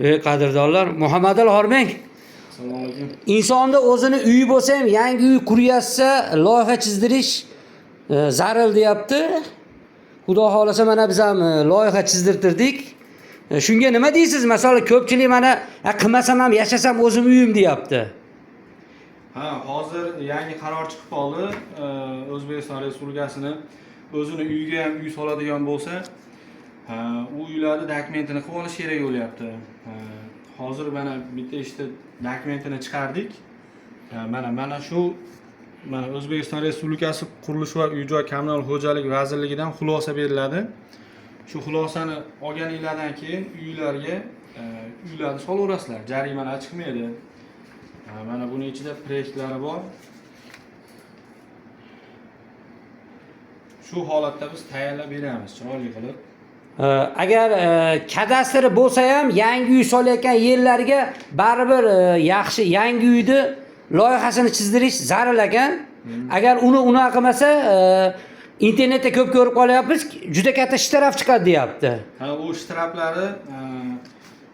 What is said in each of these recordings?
Ey qadrdonlar, Muhammadali Hormang. Assalomu alaykum. Insonda o'zini uyi bo'lsa ham, yangi uy quryapsa, loyiha chizdirish zarur deyapti. Xudo xohlasa, mana biz ham loyiha chizdirtirdik. Shunga nima deysiz? Masalan, ko'pchilik mana "Ha, qilmasam ham yashasam o'zim uyim" deyapti. Ha, hozir yangi qaror chiqib qoldi. O'zbekiston Respublikasini o'zini uyiga ham uy soladigan bo'lsa, ha, u uylarni dokumentini qilib olish kerak bo'lyapti. Ha, hozir mana bitta ishni dokumentini chiqardik. Ha, mana shu mana O'zbekiston Respublikasi Qurilish va uy-joy kommunal xo'jalik vazirligidan xulosa beriladi. Shu xulosani olganinglardan keyin uylarga uylarni solaverasizlar, jarimalar chiqmaydi. Ha, mana buni ichida proyektlari bor. Shu holatda biz tayyorlab beramiz, chiroyli qilib. Agar kadastri bo'lsa ham, yangi uy solayotgan yerlarga baribir yaxshi yangi uyni loyihasini chizdirish zarur ekan. Agar uni unaqa qilmasa, internetda ko'p ko'rib qolyapmiz, juda katta shtraf chiqadi deyapti. Ha, u shtraflari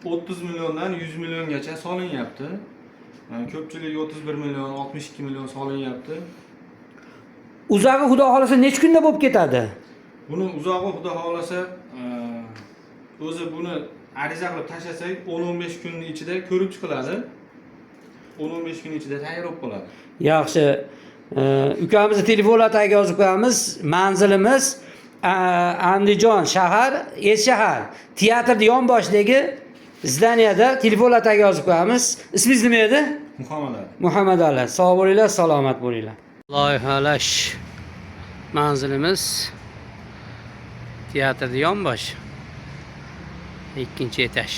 30 milliondan 100 milliongacha solinyapti. Ko'pchilik 31 million, 62 million solinyapti. Uzog'i xudo xohlasa necha kunda bo'lib ketadi? Buni uzog'i xudo xohlasa o'zi buni ariza qilib tashlasak 10-15 kunning ichida ko'rib chiqiladi. 10-15 kun ichida tayyor bo'lib qoladi. Yaxshi. Ukamizni telefonlar tagiga yozib qo'yamiz. Manzilimiz Andijon shahar, Eskishahar, teatrni yonboshidagi здания da telefonlar tagiga yozib qo'yamiz. Ismingiz nima edi? Muhammad Ali. Muhammad Ali. Sog' bo'linglar, salomat bo'linglar. Loyihalash manzilimiz teatrni yonboshi. Ikkinchi etaj.